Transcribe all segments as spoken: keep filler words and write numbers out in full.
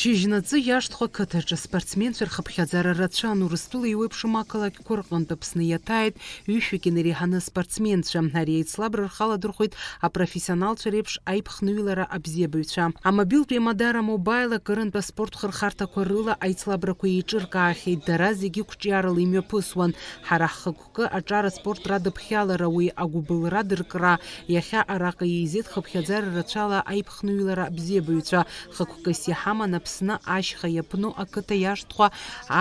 Шьыжьнаҵы иашҭхәа қыҭаҿы спортсменцәа рхыԥхьаӡара рацәан. Урыстәыла еиуеиԥшым ақалақьқәа рҟынтә Аԥсны иаҭааит ҩышәҩык инареиҳаны спортсменцәа. Ари аицлабра рхаладырхәеит апрофессионалцәа реиԥш аиԥхныҩлара абзиабаҩцәа. Амобилтә еимадара Мобаил акырынтә аспорт хырхарҭақәа рыла аицлабрақәа еиҿыркаахьеит. Дара зегьы қәҿиарала имҩаԥысуан. Ҳара ҳхықәкы аҿар аспорт радыԥхьалара, уи агәыбылра дыркра. Иахьа араҟа еизеит хыԥхьаӡара рацәала аиԥхныҩлара абзиабаҩцәа. Хықәкыс иҳаман Аԥсны ашьха иаԥну ақыҭа иашҭхәа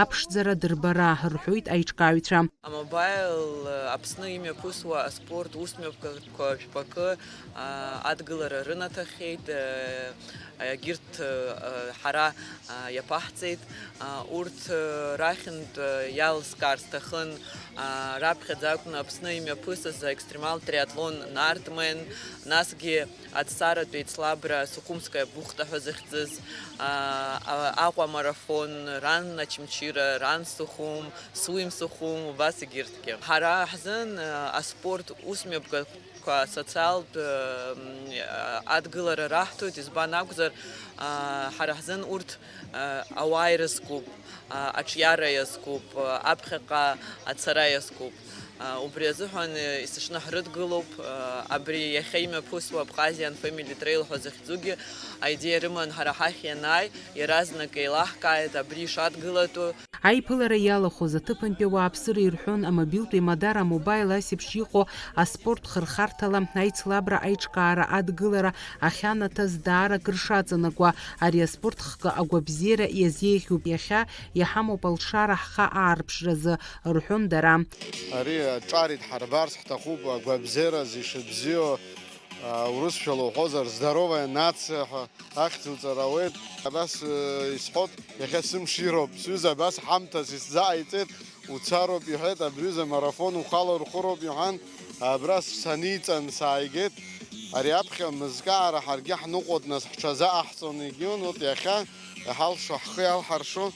аԥшӡара дырбара, рҳәоит аиҿкааҩцәа. Амобаил Аԥсны имҩаԥысуа аспорт усмҩаԥгатәқәа жәпакы, а, адгылара рынаҭахьеит, а, егьырҭ, а, ҳара, а, иаԥаҳҵеит. А, урҭ, а, рахьынтә, а, иалскаар сҭахын, а, раԥхьаӡа акәны Аԥсны имҩаԥысыз аекстремалтә триатлон Нартмен, насгьы Аҭҵааратә еицлабра Сухумская бухта ҳәа захьӡыз, а, а, Аҟәа амарафон, Run Очамчыра, Run Сухум, Swim Сухум, убас егьырҭгьы. Ҳара ҳзын, а, аспорт усмҩаԥгатәқәа асоциалтә, м, а, адгылара раҳҭоит, избан акәзар, а, ҳара ҳзын урҭ, а, ауаа ирызкуп, а, аҿиара иазкуп, а, аԥхьаҟа ацара иазкуп. А, убри азыҳәан, э, есыҽны ҳрыдгылоуп. А, абри иахьа имҩаԥысуа Abkhazian Family Trail ҳәа захьӡугьы аидеиа рыман ҳара ҳахь ианааи, иаразнак еилаҳкааит абри ишадгылатәу. Аиԥылара иалахәыз аҭыԥантәи ауааԥсыра ирҳәон, амобилтә еимадара Мобаил асеиԥш иҟоу аспорт хырхарҭала аицлабра аиҿкаара адгылара ахьанаҭаз даара акыр шаҵанакуа. Ари аспорт хкы агәабзиара иазеиӷьуп, иахьа иҳамоуп алшара ҳхы аарԥшразы, рҳәон дара. Ари аҿар идҳарбарц ҳҭахуп, агәабзиараз ишыбзиоу, а, урысшәала уҳәозар, здоровая нация ҳәа ахьӡуҵар ауеит. Абас, э, исҳәот, иахьа сымшироуп, сҩыза абас ҳамҭас исзааиҵеит, уцароуп иҳәеит, абри ҩыза марафон ухалархәыроуп иҳәан, абра саниҵан сааигеит. Ари аԥхьа мызкаара ҳаргьы ҳныҟәоит, нас ҳҽазаҟаҳҵон, егьиун, урҭ иахьа иҳалшо, ҳхы иалҳаршо.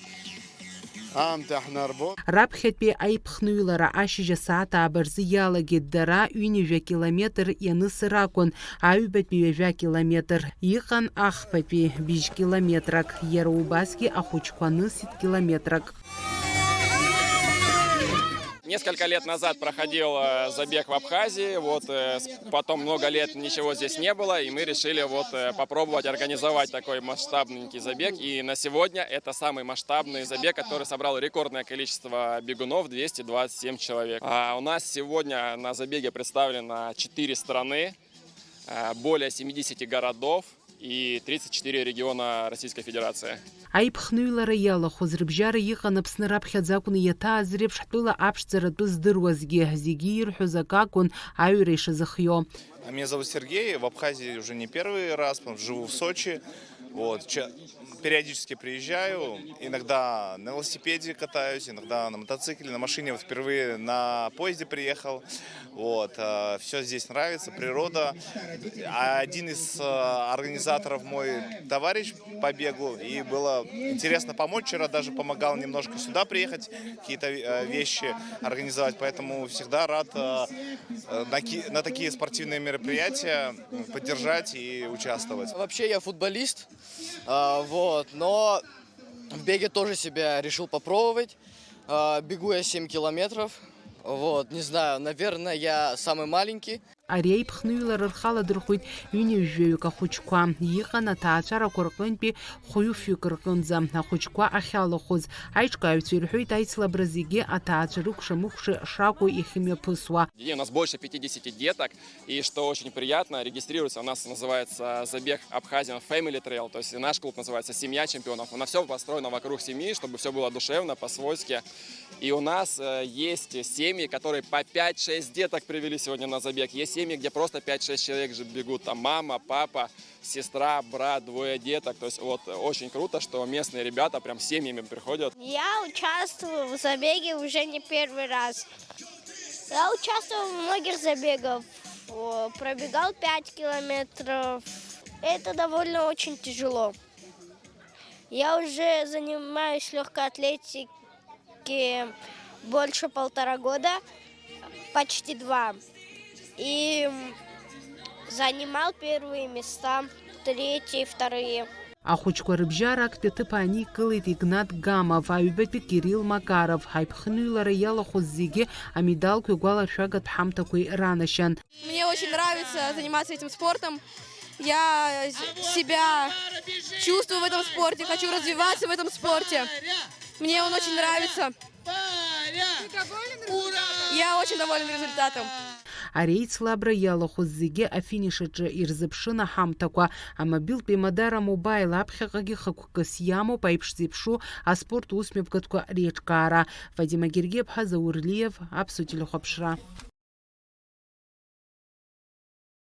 Аамҭа ҳнарбоит. Раԥхьатәи аиԥхныҩлара ашьыжь асааҭ ааба рзы иалагеит, дара ҩынҩажәа километр ианысыр акәын, аҩбатәи ҩажәа километр. Иҟан ахԥатәи быжь километрак, иара убасгьы ахәыҷқәа анысит километрак. Несколько лет назад проходил, э, забег в Абхазии. Вот, э, с-, потом много лет ничего здесь не было, и мы решили вот, э, попробовать организовать такой масштабненький забег. И на сегодня это самый масштабный забег, который собрал рекордное количество бегунов, двести двадцать семь человек. А у нас сегодня на забеге представлено четыре страны, э, более семидесяти городов и тридцать четыре региона Российской Федерации. Аиԥхныҩлара иалахәыз рыбжьара иҟан Аԥсны раԥхьаӡа акәны иаҭааз реиԥш ҳтәыла аԥшӡара атәы здыруазгьы, зегьы ирҳәоз акы акәын аҩра ишазыхиоу. Меня зовут Сергей, в Абхазии уже не первый раз, потому что живу в Сочи. Вот, ча-, периодически приезжаю, иногда на велосипеде катаюсь, иногда на мотоцикле, на машине. Вот впервые на поезде приехал. Вот, все здесь нравится, природа. А один из, э, организаторов мой товарищ по бегу, и было интересно помочь. Вчера даже помогал немножко сюда приехать, какие-то, э, вещи организовать, поэтому всегда рад, э, э, на ки-, на такие спортивные мероприятия, м, поддержать и участвовать. Вообще я футболист, а, вот, но в беге тоже себя решил попробовать. А, бегу я семь километров. Вот, не знаю, наверное, я самый маленький. Ари аиԥхныҩлара рхаладырхәит ҩынҩажәаҩык ахәыҷқәа. Иҟан аҭаацәарақәа рҟынтәи хәҩыфҩык рҟынӡа ахәыҷқәа ахьалахәыз. Аиҿкааҩцәа ирҳәеит, аицлабра зегьы аҭаацәа рыкәша-мыкәша шакәу иахьымҩаԥысуа. И у нас больше пятидесяти деток, и что очень приятно, регистрируется, у нас называется забег Abkhazian Family Trail, то есть наш клуб называется «Семья чемпионов». У нас всё построено вокруг семьи, чтобы всё было душевно, по-свойски. И у нас, э, есть семьи, которые по пять-шесть деток привели сегодня на забег. Есть семьи, где просто пять-шесть человек же бегут, там мама, папа, сестра, брат, двое деток. То есть вот, э, очень круто, что местные ребята прям семьями приходят. Я участвую в забеге уже не первый раз. Я участвовал в многих забегах. О, пробегал пять километров. Это довольно очень тяжело. Я уже занимаюсь лёгкой атлетикой больше полтора года, почти два. И занимал первые места, третьи, вторые. Ахәыҷқәа рыбжьара актәи аҭыԥ ааникылеит Игнат Гамов, аҩбатәи Кирилл Макаров. Аиԥхныҩлара иалахәыз зегьы амедалқәеи агәалашәагатә ҳамҭақәеи ранашьан. Мне очень нравится заниматься этим спортом. Я себя чувствую в этом спорте, хочу развиваться в этом спорте. Мне он очень нравится. Я очень доволен результатом. Ари аицлабра иалахәыз зегьы афиниш аҿы ирзыԥшын аҳамҭақәа. Амобилтә еимадара мобаил аԥхьаҟагьы хықәкыс иамоуп аиԥш зеиԥшу аспорт усмҩаԥгатәқәа реиҿкаара. Вадим Агергиаԥҳа, Заур Лиев, Аԥсуа телехәаԥшра.